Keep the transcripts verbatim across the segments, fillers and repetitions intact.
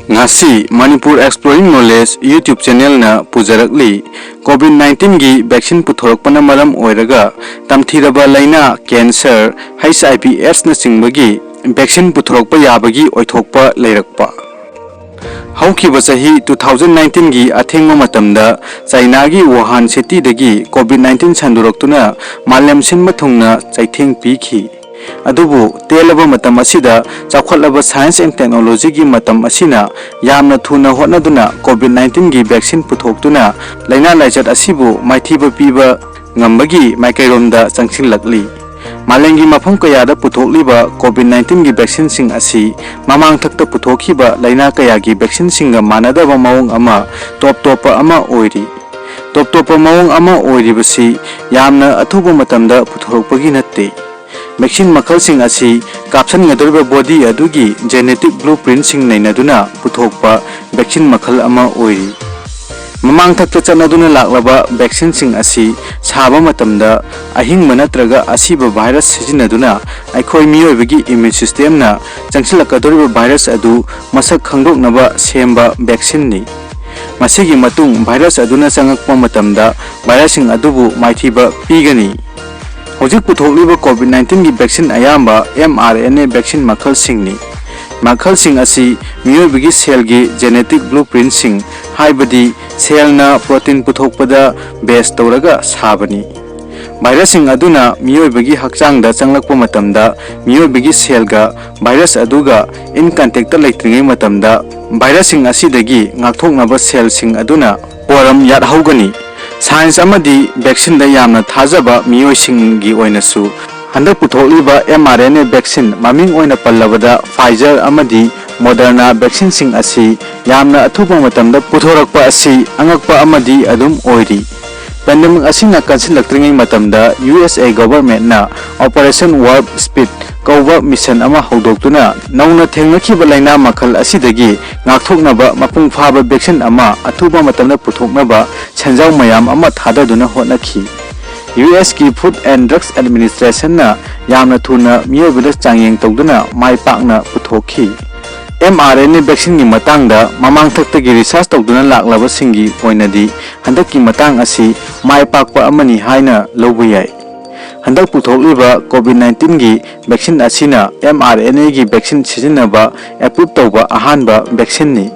ꯉꯁꯤ Manipur Exploring Knowledge YouTube channelꯅ ꯄꯨꯖꯔꯛꯂꯤ꯫ COVID nineteenꯒꯤ vaccine ꯄꯨꯊꯣꯔꯛꯄꯅ ꯃꯔꯝ ꯑꯣꯏꯔꯒ ꯇꯝꯊꯤꯔꯕ ꯂꯥꯏꯅꯥ, cancer, HIV, AIDSꯅꯆꯤꯡꯕꯒꯤ vaccine ꯄꯨꯊꯣꯔꯛꯄ ꯌꯥꯕꯒꯤ ꯑꯣꯏꯊꯣꯛꯄ ꯂꯩꯔꯛꯄ꯫ ꯍꯧꯈꯤꯕ ꯆꯍꯤ two thousand nineteenꯒꯤ ꯑꯊꯦꯡꯕ ꯃꯇꯝꯗ ꯆꯥꯏꯅꯥꯒꯤ ꯋꯨꯍꯥꯟ cityꯗꯒꯤ COVID nineteen ꯁꯟꯗꯣꯔꯛꯇꯨꯅ ꯃꯥꯂꯦꯝ ꯁꯤꯟꯕ ꯊꯨꯡꯅ ꯆꯩꯊꯦꯡ ꯄꯤꯈꯤ꯫ ꯑꯗꯨꯕꯨ ꯇꯦꯜꯂꯕ ꯃꯇꯝ ꯑꯁꯤꯗ ꯆꯥꯎꯈꯠꯂꯕ science and technologyꯒꯤ ꯃꯇꯝ ꯑꯁꯤꯅ ꯌꯥꯝꯅ ꯊꯨꯅ ꯍꯣꯠꯅꯗꯨꯅ COVID nineteenꯒꯤ vaccine ꯄꯨꯊꯣꯛꯇꯨꯅ ꯂꯥꯏꯅꯥ ꯂꯥꯏꯆꯠ ꯑꯁꯤꯕꯨ ꯃꯥꯏꯊꯤꯕ ꯄꯤꯕ ꯉꯝꯕꯒꯤ ꯃꯥꯏꯀꯩꯔꯣꯝꯗ ꯆꯪꯁꯤꯜꯂꯛꯂꯤ꯫ ꯃꯥꯂꯦꯝꯒꯤ ꯃꯐꯝ ꯀꯌꯥꯗ ꯄꯨꯊꯣꯛꯂꯤꯕ COVID nineteenꯒꯤ vaccineꯁꯤꯡ ꯑꯁꯤ ꯃꯃꯥꯡꯊꯛꯇ ꯄꯨꯊꯣꯛꯈꯤꯕ ꯂꯥꯏꯅꯥ ꯀꯌꯥꯒꯤ vaccineꯁꯤꯡꯒ ꯃꯥꯟꯅꯗꯕ ꯃꯑꯣꯡ ꯑꯃ, ꯇꯣꯞ ꯇꯣꯞꯄ ꯑꯃ ꯑꯣꯏꯔꯤ꯫ ꯇꯣꯞ ꯇꯣꯞꯄ ꯃꯑꯣꯡ ꯑꯃ ꯑꯣꯏꯔꯤꯕꯁꯤ ꯌꯥꯝꯅ ꯑꯊꯨꯕ ꯃꯇꯝꯗ ꯄꯨꯊꯣꯔꯛꯄꯒꯤ ꯅꯠꯇꯦ꯫ Vaccine ꯃꯈꯜꯁꯤꯡ ꯑꯁꯤ ꯀꯥꯞꯁꯤꯟꯒꯗꯧꯔꯤꯕ body ꯑꯗꯨꯒꯤ genetic blueprintꯁꯤꯡ ꯅꯩꯅꯗꯨꯅ ꯄꯨꯊꯣꯛꯄ vaccine ꯃꯈꯜ ꯑꯃ ꯑꯣꯏꯔꯤ꯫ ꯃꯃꯥꯡꯊꯛꯇ ꯆꯠꯅꯗꯨꯅ ꯂꯥꯛꯂꯕ vaccineꯁꯤꯡ ꯑꯁꯤ ꯁꯥꯕ ꯃꯇꯝꯗ ꯑꯍꯤꯡꯕ ꯅꯠꯇ꯭ꯔꯒ ꯑꯁꯤꯕ virus ꯁꯤꯖꯤꯟꯅꯗꯨꯅ ꯑꯩꯈꯣꯏ ꯃꯤꯑꯣꯏꯕꯒꯤ immune systemꯅ ꯆꯪꯁꯤꯜꯂꯛꯀꯗꯧꯔꯤꯕ virus ꯑꯗꯨ ꯃꯁꯛ ꯈꯪꯗꯣꯛꯅꯕ ꯁꯦꯝꯕ vaccineꯅꯤ꯫ ꯃꯁꯤꯒꯤ ꯃꯇꯨꯡ virus ꯑꯗꯨꯅ ꯆꯪꯂꯛꯄ ꯃꯇꯝꯗ virusꯁꯤꯡ ꯑꯗꯨꯕꯨ ꯃꯥꯏꯊꯤꯕ ꯄꯤꯒꯅꯤ꯫ ꯍꯧꯖꯤꯛ ꯄꯨꯊꯣꯛꯂꯤꯕ COVID nineteenꯒꯤ vaccine ꯑꯌꯥꯝꯕ mRNA vaccine ꯃꯈꯜꯁꯤꯡꯅꯤ꯫ ꯃꯈꯜꯁꯤꯡ ꯑꯁꯤ ꯃꯤꯑꯣꯏꯕꯒꯤ cellꯒꯤ genetic blueprintꯁꯤꯡ, ꯍꯥꯏꯕꯗꯤ cellꯅ protein ꯄꯨꯊꯣꯛꯄꯗ base ꯇꯧꯔꯒ ꯁꯥꯕꯅꯤ꯫ Virusꯁꯤꯡ ꯑꯗꯨꯅ ꯃꯤꯑꯣꯏꯕꯒꯤ ꯍꯛꯆꯥꯡꯗ ꯆꯪꯂꯛꯄ ꯃꯇꯝꯗ, ꯃꯤꯑꯣꯏꯕꯒꯤ cellꯒ virus ꯑꯗꯨꯒ in contact ꯂꯩꯇ꯭ꯔꯤꯉꯩ ꯃꯇꯝꯗ, virusꯁꯤꯡ ꯑꯁꯤꯗꯒꯤ ꯉꯥꯛꯊꯣꯛꯅꯕ cellꯁꯤꯡ ꯑꯗꯨꯅ ꯄꯣꯔꯝ ꯌꯥꯠꯍꯧꯒꯅꯤ꯫ Science ꯑꯃꯗꯤ vaccineꯗ ꯌꯥꯝꯅ ꯊꯥꯖꯕ ꯃꯤꯑꯣꯏꯁꯤꯡꯒꯤ ꯑꯣꯏꯅꯁꯨ, ꯍꯟꯗꯛ ꯄꯨꯊꯣꯛꯂꯤꯕ mRNA vaccine, ꯃꯃꯤꯡ ꯑꯣꯏꯅ ꯄꯜꯂꯕꯗ Pfizer ꯑꯃꯗꯤ Moderna vaccineꯁꯤꯡ ꯑꯁꯤ ꯌꯥꯝꯅ ꯑꯊꯨꯕ ꯃꯇꯝꯗ ꯄꯨꯊꯣꯔꯛꯄ ꯑꯁꯤ ꯑꯉꯛꯄ ꯑꯃꯗꯤ ꯑꯗꯨꯝ ꯑꯣꯏꯔꯤ꯫ Pandemic ꯑꯁꯤꯅ ꯀꯟꯁꯤꯜꯂꯛꯇ꯭ꯔꯤꯉꯩ ꯃꯇꯝꯗ USA governmentꯅ Operation Warp Speed ꯀꯧꯕ mission ꯑꯃ ꯍꯧꯗꯣꯛꯇꯨꯅ ꯅꯧꯅ ꯊꯦꯡꯅꯈꯤꯕ ꯂꯥꯏꯅꯥ ꯃꯈꯜ ꯑꯁꯤꯗꯒꯤ ꯉꯥꯛꯊꯣꯛꯅꯕ ꯃꯄꯨꯡ ꯐꯥꯕ vaccine ꯑꯃ ꯑꯊꯨꯕ ꯃꯇꯝꯗ ꯄꯨꯊꯣꯛꯅꯕ ꯁꯦꯟꯖꯥꯎ ꯃꯌꯥꯝ ꯑꯃ ꯊꯥꯗꯗꯨꯅ ꯍꯣꯠꯅꯈꯤ꯫ USꯀꯤ Food and Drugs Administrationꯅ ꯌꯥꯝꯅ ꯊꯨꯅ ꯃꯤꯑꯣꯏꯕꯗ ꯆꯥꯡꯌꯦꯡ ꯇꯧꯗꯨꯅ ꯃꯥꯏ ꯄꯥꯛꯅ ꯄꯨꯊꯣꯛꯈꯤ꯫ ꯑꯦꯝ ꯑꯥꯔ ꯑꯦꯟ ꯑꯦ ꯚꯦꯛꯁꯤꯟꯒꯤ ꯃꯇꯥꯡꯗ ꯃꯃꯥꯡꯊꯛꯇꯒꯤ ꯔꯤꯁꯔꯆ ꯇꯧꯗꯨꯅ ꯂꯥꯛꯂꯕꯁꯤꯡꯒꯤ ꯑꯣꯏꯅꯗꯤ ꯍꯟꯗꯛꯀꯤ ꯃꯇꯥꯡ ꯑꯁꯤ ꯃꯥꯏ ꯄꯥꯛꯄ ꯑꯃꯅꯤ ꯍꯥꯏꯅ ꯂꯧꯕ ꯌꯥꯏ꯫ ꯍꯟꯗꯛ ꯄꯨꯊꯣꯛꯂꯤꯕ ꯀꯣꯚꯤꯗ ꯅꯥꯏꯟꯇꯤꯟꯒꯤ ꯚꯦꯛꯁꯤꯟ ꯑꯁꯤꯅ ꯑꯦꯝ ꯑꯥꯔ ꯑꯦꯟ ꯑꯦꯒꯤ ꯚꯦꯛꯁꯤꯟ ꯁꯤꯖꯤꯟꯅꯕ ꯑꯦꯄ꯭ꯔꯨꯞ ꯇꯧꯕ ꯑꯍꯥꯟꯕ ꯚꯦꯛꯁꯤꯟꯅꯤ꯫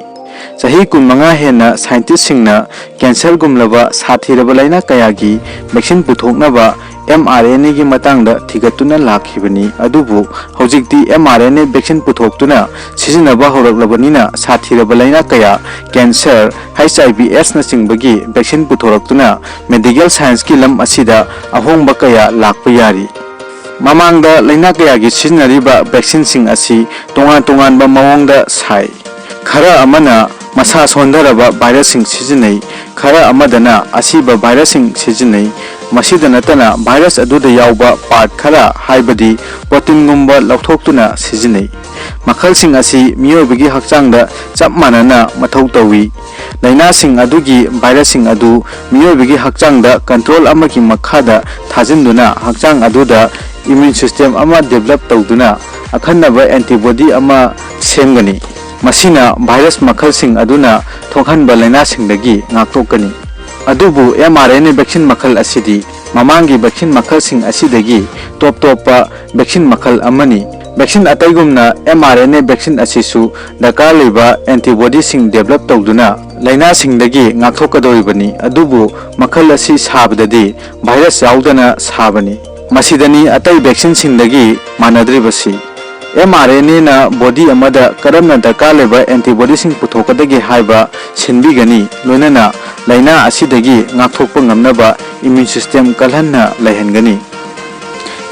ꯆꯍꯤ ꯀꯨꯟꯃꯉꯥ ꯍꯦꯟꯅ ꯁꯥꯏꯟꯇꯤꯁꯁꯤꯡꯅ ꯀꯦꯟꯁꯔꯒꯨꯝꯂꯕ ꯁꯥꯊꯤꯔꯕ ꯂꯥꯏꯅꯥ ꯀꯌꯥꯒꯤ ꯚꯦꯛꯁꯤꯟ ꯄꯨꯊꯣꯛꯅꯕ ꯑꯦꯝ ꯑꯥꯔ ꯑꯦꯟ ꯑꯦꯒꯤ ꯃꯇꯥꯡꯗ ꯊꯤꯒꯠꯇꯨꯅ ꯂꯥꯛꯈꯤꯕꯅꯤ꯫ ꯑꯗꯨꯕꯨ ꯍꯧꯖꯤꯛꯇꯤ M R N A vaccine ꯄꯨꯊꯣꯛꯇꯨꯅ ꯁꯤꯖꯤꯟꯅꯕ ꯍꯧꯔꯛꯂꯕꯅꯤꯅ ꯁꯥꯊꯤꯔꯕ ꯂꯥꯏꯅꯥ ꯀꯌꯥ, ꯀꯦꯟꯁꯔ, ꯑꯩꯆ ꯑꯥꯏ ꯚꯤ ꯑꯦꯁꯅꯆꯤꯡꯕꯒꯤ ꯚꯦꯛꯁꯤꯟ ꯄꯨꯊꯣꯔꯛꯇꯨꯅ ꯃꯦꯗꯤꯀꯦꯜ ꯁꯥꯏꯟꯁꯀꯤ ꯂꯝ ꯑꯁꯤꯗ ꯑꯍꯣꯡꯕ ꯀꯌꯥ ꯂꯥꯛꯄ ꯌꯥꯔꯤ꯫ ꯃꯃꯥꯡꯗ ꯂꯥꯏꯅꯥ ꯀꯌꯥꯒꯤ ꯁꯤꯖꯤꯟꯅꯔꯤꯕ ꯚꯦꯛꯁꯤꯟꯁꯤꯡ ꯑꯁꯤ ꯇꯣꯉꯥꯟ ꯇꯣꯉꯥꯟꯕ ꯃꯑꯣꯡꯗ ꯁꯥꯏ꯫ ꯈꯔ ꯑꯃꯅ ꯃꯁꯥ ꯁꯣꯟꯊꯔꯕ ꯚꯥꯏꯔꯁꯁꯤꯡ ꯁꯤꯖꯤꯟꯅꯩ, ꯈꯔ ꯑꯃꯗꯅ ꯑꯁꯤꯕ ꯚꯥꯏꯔꯁꯁꯤꯡ ꯁꯤꯖꯤꯟꯅꯩ꯫ ꯃꯁꯤꯗ ꯅꯠꯇꯅ ꯚꯥꯏꯔꯁ ꯑꯗꯨꯗ ꯌꯥꯎꯕ ꯄꯥꯔꯠ ꯈꯔ, ꯍꯥꯏꯕꯗꯤ ꯄ꯭ꯔꯣꯇꯤꯟꯒꯨꯝꯕ, ꯂꯧꯊꯣꯛꯇꯨꯅ ꯁꯤꯖꯤꯟꯅꯩ꯫ ꯃꯈꯜꯁꯤꯡ ꯑꯁꯤ ꯃꯤꯑꯣꯏꯕꯒꯤ ꯍꯛꯆꯥꯡꯗ ꯆꯞ ꯃꯥꯟꯅꯅ ꯃꯊꯧ ꯇꯧꯏ꯫ ꯂꯥꯏꯅꯥꯁꯤꯡ ꯑꯗꯨꯒꯤ ꯚꯥꯏꯔꯁꯁꯤꯡ ꯑꯗꯨ ꯃꯤꯑꯣꯏꯕꯒꯤ ꯍꯛꯆꯥꯡꯗ ꯀꯟꯇ꯭ꯔꯣꯜ ꯑꯃꯒꯤ ꯃꯈꯥꯗ ꯊꯥꯖꯤꯟꯗꯨꯅ ꯍꯛꯆꯥꯡ ꯑꯗꯨꯗ ꯏꯝꯃ꯭ꯌꯨꯟ ꯁꯤꯁꯇꯦꯝ ꯑꯃ ꯗꯤꯕꯦꯂꯞ ꯇꯧꯗꯨꯅ ꯑꯈꯟꯅꯕ ꯑꯦꯟꯇꯤꯕꯣꯗꯤ ꯑꯃ ꯁꯦꯝꯒꯅꯤ꯫ ꯃꯁꯤꯅ ꯚꯥꯏꯔꯁ ꯃꯈꯜꯁꯤꯡ ꯑꯗꯨꯅ ꯊꯣꯛꯍꯟꯕ ꯂꯥꯏꯅꯥꯁꯤꯡꯗꯒꯤ ꯉꯥꯛꯊꯣꯛꯀꯅꯤ꯫ ꯑꯗꯨꯕꯨ M R N A vaccine ꯃꯈꯜ ꯑꯁꯤꯗꯤ ꯃꯃꯥꯡꯒꯤ ꯚꯦꯛꯁꯤꯟ ꯃꯈꯜꯁꯤꯡ ꯑꯁꯤꯗꯒꯤ ꯇꯣꯞ ꯇꯣꯞꯄ ꯚꯦꯛꯁꯤꯟ ꯃꯈꯜ ꯑꯃꯅꯤ꯫ ꯚꯦꯛꯁꯤꯟ ꯑꯇꯩꯒꯨꯝꯅ M R N A vaccine ꯑꯁꯤꯁꯨ ꯗꯔꯀꯥꯔ ꯂꯩꯕ ꯑꯦꯟꯇꯤꯕꯣꯗꯤꯁꯤꯡ ꯗꯤꯕꯦꯂꯞ ꯇꯧꯗꯨꯅ ꯂꯥꯏꯅꯥꯁꯤꯡꯗꯒꯤ ꯉꯥꯛꯊꯣꯛꯀꯗꯧꯔꯤꯕꯅꯤ꯫ ꯑꯗꯨꯕꯨ ꯃꯈꯜ ꯑꯁꯤ ꯁꯥꯕꯗꯗꯤ ꯚꯥꯏꯔꯁ ꯌꯥꯎꯗꯅ ꯁꯥꯕꯅꯤ꯫ ꯃꯁꯤꯗꯅꯤ ꯑꯇꯩ ꯚꯦꯛꯁꯤꯟꯁꯤꯡꯗꯒꯤ ꯃꯥꯟꯅꯗ꯭ꯔꯤꯕꯁꯤ꯫ ꯑꯦꯝ ꯑꯥꯔ ꯑꯦꯟ ꯑꯦꯅ ꯕꯣꯗꯤ ꯑꯃꯗ ꯀꯔꯝꯅ ꯗꯔꯀꯥꯔ ꯂꯩꯕ ꯑꯦꯟꯇꯤꯕꯣꯗꯤꯁꯤꯡ ꯄꯨꯊꯣꯛꯀꯗꯒꯦ ꯍꯥꯏꯕ ꯁꯤꯟꯕꯤꯒꯅꯤ, ꯂꯣꯏꯅꯅ ꯂꯥꯏꯅꯥ ꯑꯁꯤꯗꯒꯤ ꯉꯥꯛꯊꯣꯛꯄ ꯉꯝꯅꯕ ꯏꯝꯃ꯭ꯌꯨꯟ ꯁꯤꯁꯇꯦꯝ ꯀꯜꯍꯟꯅ ꯂꯩꯍꯟꯒꯅꯤ꯫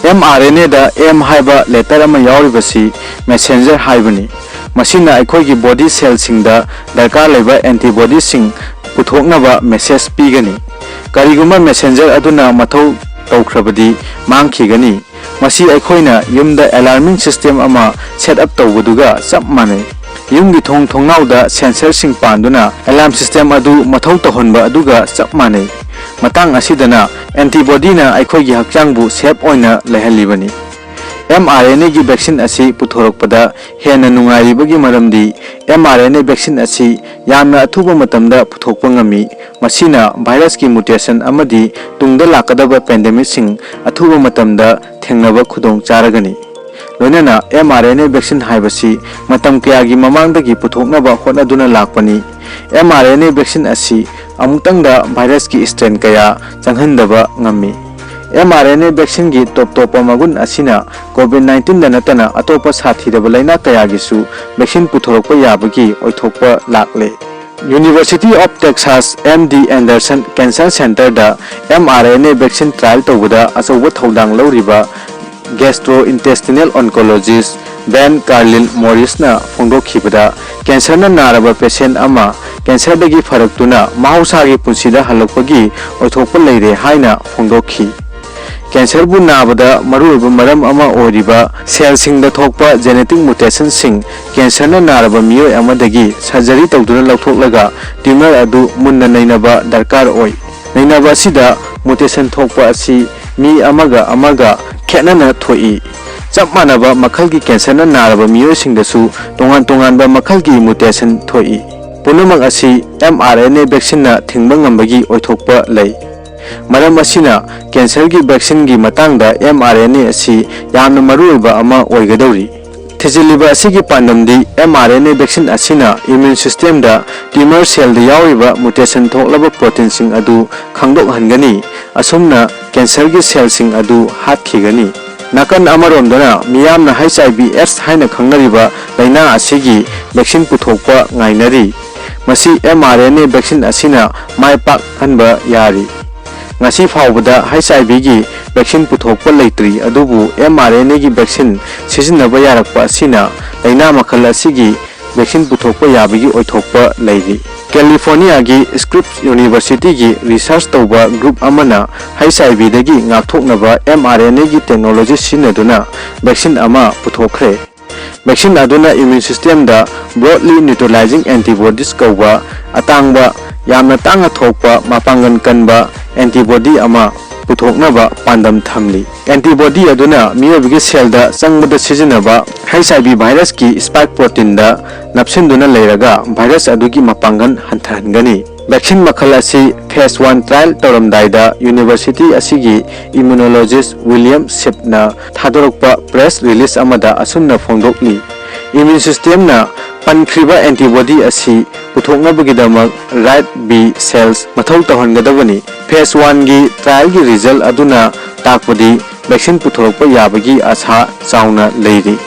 ꯑꯦꯝ ꯑꯥꯔ ꯑꯦꯟ ꯑꯦꯗ ꯑꯦꯝ ꯍꯥꯏꯕ ꯂꯦꯇꯔ ꯑꯃ ꯌꯥꯎꯔꯤꯕꯁꯤ ꯃꯦꯁꯦꯟꯖꯔ ꯍꯥꯏꯕꯅꯤ꯫ ꯃꯁꯤꯅ ꯑꯩꯈꯣꯏꯒꯤ ꯕꯣꯗꯤ ꯁꯦꯜꯁꯤꯡꯗ ꯗꯔꯀꯥꯔ ꯂꯩꯕ ꯑꯦꯟꯇꯤꯕꯣꯗꯤꯁꯤꯡ ꯄꯨꯊꯣꯛꯅꯕ ꯃꯦꯁꯦꯖ ꯄꯤꯒꯅꯤ꯫ ꯀꯔꯤꯒꯨꯝꯕ ꯃꯦꯁꯦꯟꯖꯔ ꯑꯗꯨꯅ ꯃꯊꯧ ꯇꯧꯈ꯭ꯔꯕꯗꯤ ꯃꯥꯡꯈꯤꯒꯅꯤ꯫ ꯃꯁꯤ ꯑꯩꯈꯣꯏꯅ ꯌꯨꯝꯗ ꯑꯦꯂꯥꯔꯃꯤꯡ ꯁꯤꯁꯇꯦꯝ ꯑꯃ ꯁꯦꯠ ꯑꯞ ꯇꯧꯕꯗꯨꯒ ꯆꯞ ꯃꯥꯟꯅꯩ꯫ ꯌꯨꯝꯒꯤ ꯊꯣꯡ ꯊꯣꯡꯅꯥꯎꯗ ꯁꯦꯟꯁꯔꯁꯤꯡ ꯄꯥꯟꯗꯨꯅ ꯑꯦꯂꯥꯔꯝ ꯁꯤꯁꯇꯦꯝ ꯑꯗꯨ ꯃꯊꯧ ꯇꯧꯍꯟꯕ ꯑꯗꯨꯒ ꯆꯞ ꯃꯥꯟꯅꯩ꯫ ꯃꯇꯥꯡ ꯑꯁꯤꯗꯅ ꯑꯦꯟꯇꯤꯕꯣꯗꯤꯅ ꯑꯩꯈꯣꯏꯒꯤ ꯍꯛꯆꯥꯡꯕꯨ ꯁꯦꯐ ꯑꯣꯏꯅ ꯂꯩꯍꯜꯂꯤꯕꯅꯤ꯫ ꯑꯦꯝ ꯑꯥꯔ ꯑꯦꯟ ꯑꯦꯒꯤ ꯚꯦꯛꯁꯤꯟ ꯑꯁꯤ ꯄꯨꯊꯣꯔꯛꯄꯗ ꯍꯦꯟꯅ ꯅꯨꯡꯉꯥꯏꯔꯤꯕꯒꯤ ꯃꯔꯝꯗꯤ M R N A vaccine ꯑꯁꯤ ꯌꯥꯝꯅ ꯑꯊꯨꯕ ꯃꯇꯝꯗ ꯄꯨꯊꯣꯛꯄ ꯉꯝꯃꯤ꯫ ꯃꯁꯤꯅ ꯚꯥꯏꯔꯁꯀꯤ ꯃ꯭ꯌꯨꯇꯦꯁꯟ ꯑꯃꯗꯤ ꯇꯨꯡꯗ ꯂꯥꯛꯀꯗꯕ ꯄꯦꯟꯗꯦꯃꯤꯛꯁꯤꯡ ꯑꯊꯨꯕ ꯃꯇꯝꯗ ꯊꯦꯡꯅꯕ ꯈꯨꯗꯣꯡ ꯆꯥꯔꯒꯅꯤ꯫ ꯂꯣꯏꯅꯅ M R N A vaccine ꯍꯥꯏꯕꯁꯤ ꯃꯇꯝ ꯀꯌꯥꯒꯤ ꯃꯃꯥꯡꯗꯒꯤ ꯄꯨꯊꯣꯛꯅꯕ ꯍꯣꯠꯅꯗꯨꯅ ꯂꯥꯛꯄꯅꯤ꯫ M R N A vaccine ꯑꯁꯤ ꯑꯃꯨꯛꯇꯪꯗ ꯚꯥꯏꯔꯁꯀꯤ ꯁ꯭ꯇ꯭ꯔꯦꯟ ꯀꯌꯥ ꯆꯪꯍꯟꯗꯕ ꯉꯝꯃꯤ꯫ ꯑꯦꯝ ꯑꯥꯔ ꯑꯦꯟ ꯑꯦ ꯚꯦꯛꯁꯤꯟꯒꯤ ꯇꯣꯞ ꯇꯣꯞꯄ ꯃꯒꯨꯟ ꯑꯁꯤꯅ ꯀꯣꯚꯤꯗ ꯅꯥꯏꯟꯇꯤꯟꯗ ꯅꯠꯇꯅ ꯑꯇꯣꯞꯄ ꯁꯥꯊꯤꯔꯕ ꯂꯩꯅꯥ ꯀꯌꯥꯒꯤꯁꯨ ꯚꯦꯛꯁꯤꯟ ꯄꯨꯊꯣꯔꯛꯄ ꯌꯥꯕꯒꯤ ꯑꯣꯏꯊꯣꯛꯄ ꯂꯥꯛꯂꯦ꯫ University of Texas M D Anderson Cancer Centerꯗ M R N A vaccine trial ꯇꯧꯕꯗ ꯑꯆꯧꯕ ꯊꯧꯗꯥꯡ ꯂꯧꯔꯤꯕ gastrointestinal oncologist Ben Carlin Morrisꯅ ꯐꯣꯡꯗꯣꯛꯈꯤꯕꯗ, ꯀꯦꯟꯁꯔꯅ ꯅꯥꯔꯕ ꯄꯦꯁꯦꯟ ꯑꯃ ꯀꯦꯟꯁꯔꯗꯒꯤ ꯐꯔꯛꯇꯨꯅ ꯃꯍꯧꯁꯥꯒꯤ ꯄꯨꯟꯁꯤꯗ ꯍꯜꯂꯛꯄꯒꯤ ꯑꯣꯏꯊꯣꯛꯄ ꯂꯩꯔꯦ ꯍꯥꯏꯅ ꯐꯣꯡꯗꯣꯛꯈꯤ꯫ ꯀꯦꯟꯁꯔꯕꯨ ꯅꯥꯕꯗ ꯃꯔꯨꯑꯣꯏꯕ ꯃꯔꯝ ꯑꯃ ꯑꯣꯏꯔꯤꯕ ꯁꯦꯜꯁꯤꯡꯗ ꯊꯣꯛꯄ genetic mutationꯁꯤꯡ ꯀꯦꯟꯁꯔꯅ ꯅꯥꯔꯕ ꯃꯤꯑꯣꯏ ꯑꯃꯗꯒꯤ surgery ꯇꯧꯗꯨꯅ ꯂꯧꯊꯣꯛꯂꯒ tumor ꯑꯗꯨ ꯃꯨꯟꯅ ꯅꯩꯅꯕ ꯗꯔꯀꯥꯔ ꯑꯣꯏ꯫ ꯅꯩꯅꯕ ꯑꯁꯤꯗ mutation ꯊꯣꯛꯄ ꯑꯁꯤ ꯃꯤ ꯑꯃꯒ ꯑꯃꯒ ꯈꯦꯠꯅꯅ ꯊꯣꯛꯏ꯫ ꯆꯞ ꯃꯥꯟꯅꯕ ꯃꯈꯜꯒꯤ ꯀꯦꯟꯁꯔꯅ ꯅꯥꯔꯕ ꯃꯤꯑꯣꯏꯁꯤꯡꯗꯁꯨ ꯇꯣꯉꯥꯟ ꯇꯣꯉꯥꯟꯕ ꯃꯈꯜꯒꯤ mutation ꯊꯣꯛꯏ꯫ ꯄꯨꯝꯅꯃꯛ ꯑꯁꯤ ꯑꯦꯝ ꯑꯥꯔ ꯑꯦꯟ ꯑꯦ ꯚꯦꯛꯁꯤꯟꯅ ꯊꯤꯡꯕ ꯉꯝꯕꯒꯤ ꯑꯣꯏꯊꯣꯛꯄ ꯂꯩ꯫ ꯃꯔꯝ ꯑꯁꯤꯅ ꯀꯦꯟꯁꯔꯒꯤ ꯚꯦꯛꯁꯤꯟꯒꯤ ꯃꯇꯥꯡꯗ ꯑꯦꯝ ꯑꯥꯔ ꯑꯦꯟ ꯑꯦ ꯑꯁꯤ ꯌꯥꯝꯅ ꯃꯔꯨꯑꯣꯏꯕ ꯑꯃ ꯑꯣꯏꯒꯗꯧꯔꯤ꯫ ꯊꯤꯖꯤꯜꯂꯤꯕ ꯑꯁꯤꯒꯤ ꯄꯥꯟꯗꯝꯗꯤ M R N A vaccine ꯑꯁꯤꯅ immune systemꯗ tumor cellꯗ ꯌꯥꯎꯔꯤꯕ mutationꯁꯤꯡ ꯊꯣꯛꯂꯕ proteinꯁꯤꯡ ꯑꯗꯨ ꯈꯪꯗꯣꯛꯍꯟꯒꯅꯤ꯫ ꯑꯁꯨꯝꯅ ꯀꯦꯟꯁꯔꯒꯤ cellꯁꯤꯡ ꯑꯗꯨ ꯍꯥꯠꯈꯤꯒꯅꯤ꯫ ꯅꯥꯀꯟ ꯑꯃꯔꯣꯝꯗꯅ ꯃꯤꯌꯥꯝꯅ H I V AIDS ꯍꯥꯏꯅ ꯈꯪꯅꯔꯤꯕ ꯂꯩꯅꯥ ꯑꯁꯤꯒꯤ ꯚꯦꯛꯁꯤꯟ ꯄꯨꯊꯣꯛꯄ ꯉꯥꯏꯅꯔꯤ꯫ ꯃꯁꯤ M R N A vaccine ꯑꯁꯤꯅ ꯃꯥꯏ ꯄꯥꯛꯍꯟꯕ ꯌꯥꯔꯤ꯫ ꯉꯁꯤ ꯐꯥꯎꯕꯗ H I Vꯒꯤ ꯚꯦꯛꯁꯤꯟ ꯄꯨꯊꯣꯛꯄ ꯂꯩꯇ꯭ꯔꯤ, ꯑꯗꯨꯕꯨ ꯑꯦꯝ ꯑꯥꯔ ꯑꯦꯟ ꯑꯦꯒꯤ ꯚꯦꯛꯁꯤꯟ ꯁꯤꯖꯤꯟꯅꯕ ꯌꯥꯔꯛꯄ ꯑꯁꯤꯅ ꯂꯩꯅꯥ ꯃꯈꯜ ꯑꯁꯤꯒꯤ ꯚꯦꯛꯁꯤꯟ ꯄꯨꯊꯣꯛꯄ ꯌꯥꯕꯒꯤ ꯑꯣꯏꯊꯣꯛꯄ ꯂꯩꯔꯤ꯫ ꯀꯦꯂꯤꯐꯣꯔꯅꯤꯌꯥꯒꯤ Scripps Universityꯒꯤ research ꯇꯧꯕ group ꯑꯃꯅ H I Vꯗꯒꯤ ꯉꯥꯛꯊꯣꯛꯅꯕ ꯑꯦꯝ ꯑꯥꯔ ꯑꯦꯟ ꯑꯦꯒꯤ technology ꯁꯤꯖꯤꯟꯅꯗꯨꯅ ꯚꯦꯛꯁꯤꯟ ꯑꯃ ꯄꯨꯊꯣꯛꯈ꯭ꯔꯦ꯫ ꯚꯦꯛꯁꯤꯟ ꯑꯗꯨꯅ immune systemꯗ broadly neutralizing antibodies ꯀꯧꯕ ꯑꯇꯥꯡꯕ, ꯌꯥꯝꯅ ꯇꯥꯡꯅ ꯊꯣꯛꯄ, ꯃꯄꯥꯡꯒꯜ ꯀꯟꯕ antibody ꯑꯃ ꯄꯨꯊꯣꯛꯅꯕ ꯄꯥꯟꯗꯝ ꯊꯝꯂꯤ꯫ ꯑꯦꯟꯇꯤꯕꯣꯗꯤ ꯑꯗꯨꯅ ꯃꯤꯑꯣꯏꯕꯒꯤ ꯁꯦꯜꯗ ꯆꯪꯕꯗ ꯁꯤꯖꯤꯟꯅꯕ ꯍꯩꯆ ꯑꯥꯏ ꯚꯤ ꯚꯥꯏꯔꯁꯀꯤ ꯁ꯭ꯄꯥꯏꯛ ꯄ꯭ꯔꯣꯇꯤꯟꯗ ꯅꯞꯁꯤꯟꯗꯨꯅ ꯂꯩꯔꯒ ꯚꯥꯏꯔꯁ ꯑꯗꯨꯒꯤ ꯃꯄꯥꯡꯒꯜ ꯍꯟꯊꯍꯟꯒꯅꯤ꯫ ꯚꯦꯛꯁꯤꯟ ꯃꯈꯜ ꯑꯁꯤ ꯐꯦꯁ ꯋꯥꯟ ꯇ꯭ꯔꯥꯏꯜ ꯇꯧꯔꯝꯗꯥꯏꯗ ꯌꯨꯅꯤꯚꯔꯁꯤꯇꯤ ꯑꯁꯤꯒꯤ ꯏꯃ꯭ꯌꯨꯅꯣꯂꯣꯖꯤꯁ꯭ꯠ ꯋꯤꯂꯤꯌꯝ ꯁꯤꯞꯅ ꯊꯥꯗꯣꯔꯛꯄ ꯄ꯭ꯔꯦꯁ ꯔꯤꯂꯤꯖ ꯑꯃꯗ ꯑꯁꯨꯝꯅ ꯐꯣꯡꯗꯣꯛꯂꯤ, ꯏꯃ꯭ꯌꯨꯟ ꯁꯤꯁꯇꯦꯝꯅ ꯄꯟꯈ꯭ꯔꯤꯕ ꯑꯦꯟꯇꯤꯕꯣꯗꯤ ꯑꯁꯤ ꯄꯨꯊꯣꯛꯅꯕꯒꯤꯗꯃꯛ ꯔꯥꯏꯠ ꯕꯤ ꯁꯦꯜꯁ ꯃꯊꯧ ꯇꯧꯍꯟꯒꯗꯕꯅꯤ꯫ ꯐꯦꯁ ꯋꯥꯟꯒꯤ ꯇ꯭ꯔꯥꯏꯜꯒꯤ ꯔꯤꯖꯜ ꯑꯗꯨꯅ ꯇꯥꯛꯄꯗꯤ ꯚꯦꯛꯁꯤꯟ ꯄꯨꯊꯣꯔꯛꯄ ꯌꯥꯕꯒꯤ ꯑꯥꯁꯥ ꯆꯥꯎꯅ ꯂꯩꯔꯤ꯫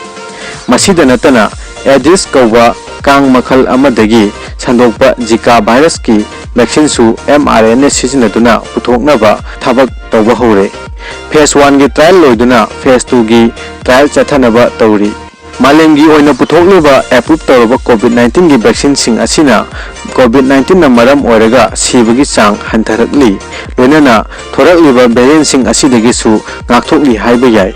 ꯃꯁꯤꯗ ꯅꯠꯇꯅ, ꯑꯦꯗꯤꯁ ꯀꯧꯕ ꯀꯥꯡ ꯃꯈꯜ ꯑꯃꯗꯒꯤ ꯁꯟꯗꯣꯛꯄ ꯖꯤꯀꯥ ꯚꯥꯏꯔꯁꯀꯤ ꯚꯦꯛꯁꯤꯟꯁꯨ ꯑꯦꯝ ꯑꯥꯔ ꯑꯦꯟ ꯑꯦ ꯁꯤꯖꯤꯟꯅꯗꯨꯅ ꯄꯨꯊꯣꯛꯅꯕ ꯊꯕꯛ ꯇꯧꯕ ꯍꯧꯔꯦ꯫ ꯐꯦꯁ ꯋꯥꯟꯒꯤ ꯇ꯭ꯔꯥꯏꯜ ꯂꯣꯏꯗꯨꯅ ꯐꯦꯁ ꯇꯨꯒꯤ ꯇ꯭ꯔꯥꯏꯜ ꯆꯠꯊꯅꯕ ꯇꯧꯔꯤ꯫ ꯃꯥꯂꯦꯝꯒꯤ ꯑꯣꯏꯅ ꯄꯨꯊꯣꯛꯂꯤꯕ ꯑꯦꯄ꯭ꯔꯨꯞ ꯇꯧꯔꯕ ꯀꯣꯚꯤꯗ ꯅꯥꯏꯟꯇꯤꯟꯒꯤ ꯚꯦꯛꯁꯤꯟꯁꯤꯡ ꯑꯁꯤꯅ ꯀꯣꯚꯤꯗ ꯅꯥꯏꯟꯇꯤꯟꯅ ꯃꯔꯝ ꯑꯣꯏꯔꯒ ꯁꯤꯕꯒꯤ ꯆꯥꯡ ꯍꯟꯊꯔꯛꯂꯤ, ꯂꯣꯏꯅꯅ ꯊꯣꯔꯛꯂꯤꯕ ꯚꯦꯔꯤꯌꯦꯟꯁꯤꯡ ꯑꯁꯤꯗꯒꯤꯁꯨ ꯉꯥꯛꯊꯣꯛꯂꯤ ꯍꯥꯏꯕ ꯌꯥꯏ꯫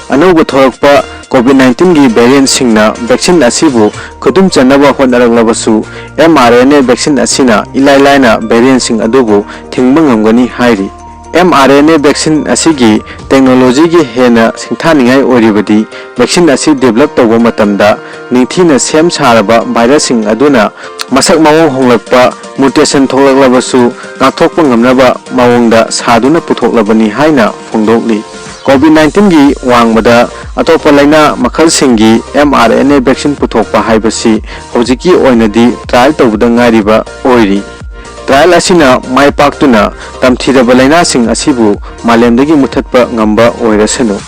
ꯑꯅꯧꯕ ꯊꯣꯔꯛꯄ ꯀꯣꯚꯤꯗ ꯅꯥꯏꯟꯇꯤꯟꯒꯤ ꯚꯦꯔꯤꯌꯦꯟꯁꯤꯡꯅ ꯚꯦꯛꯁꯤꯟ ꯑꯁꯤꯕꯨ ꯈꯨꯗꯨꯝ ꯆꯟꯅꯕ ꯍꯣꯠꯅꯔꯛꯂꯕꯁꯨ, M R N A vaccine ꯑꯁꯤꯅ ꯏꯂꯥꯏ ꯂꯥꯏꯅ ꯚꯦꯔꯤꯌꯦꯟꯁꯤꯡ ꯑꯗꯨꯕꯨ ꯊꯤꯡꯕ ꯉꯝꯒꯅꯤ ꯍꯥꯏꯔꯤ꯫ M R N A vaccine ꯑꯁꯤꯒꯤ ꯇꯦꯛꯅꯣꯂꯣꯖꯤꯒꯤ ꯍꯦꯟꯅ ꯁꯤꯡꯊꯥꯅꯤꯡꯉꯥꯏ ꯑꯣꯏꯔꯤꯕꯗꯤ ꯚꯦꯛꯁꯤꯟ ꯑꯁꯤ ꯗꯤꯕꯦꯂꯞ ꯇꯧꯕ ꯃꯇꯝꯗ ꯅꯤꯡꯊꯤꯅ ꯁꯦꯝ ꯁꯥꯔꯕ ꯚꯥꯏꯔꯁꯁꯤꯡ ꯑꯗꯨꯅ ꯃꯁꯛ ꯃꯑꯣꯡ ꯍꯣꯡꯂꯛꯄ, ꯃ꯭ꯌꯨꯇꯦꯁꯟ ꯊꯣꯛꯂꯛꯂꯕꯁꯨ ꯉꯥꯛꯊꯣꯛꯄ ꯉꯝꯅꯕ ꯃꯑꯣꯡꯗ ꯁꯥꯗꯨꯅ ꯄꯨꯊꯣꯛꯂꯕꯅꯤ ꯍꯥꯏꯅ ꯐꯣꯡꯗꯣꯛꯂꯤ꯫ ꯀꯣꯚꯤꯗ ꯅꯥꯏꯟꯇꯤꯟꯒꯤ ꯋꯥꯡꯃꯗ ꯑꯇꯣꯞꯄ ꯂꯥꯏꯅꯥ ꯃꯈꯜꯁꯤꯡꯒꯤ M R N A vaccine ꯄꯨꯊꯣꯛꯄ ꯍꯥꯏꯕꯁꯤ ꯍꯧꯖꯤꯛꯀꯤ ꯑꯣꯏꯅꯗꯤ ꯇ꯭ꯔꯥꯏꯜ ꯇꯧꯕꯗ ꯉꯥꯏꯔꯤꯕ ꯑꯣꯏꯔꯤ꯫ ꯇ꯭ꯔꯥꯏꯜ ꯑꯁꯤꯅ ꯃꯥꯏ ꯄꯥꯛꯇꯨꯅ ꯇꯝꯊꯤꯔꯕ ꯂꯥꯏꯅꯥꯁꯤꯡ ꯑꯁꯤꯕꯨ ꯃꯥꯂꯦꯝꯗꯒꯤ ꯃꯨꯊꯠꯄ ꯉꯝꯕ ꯑꯣꯏꯔꯁꯅꯨ꯫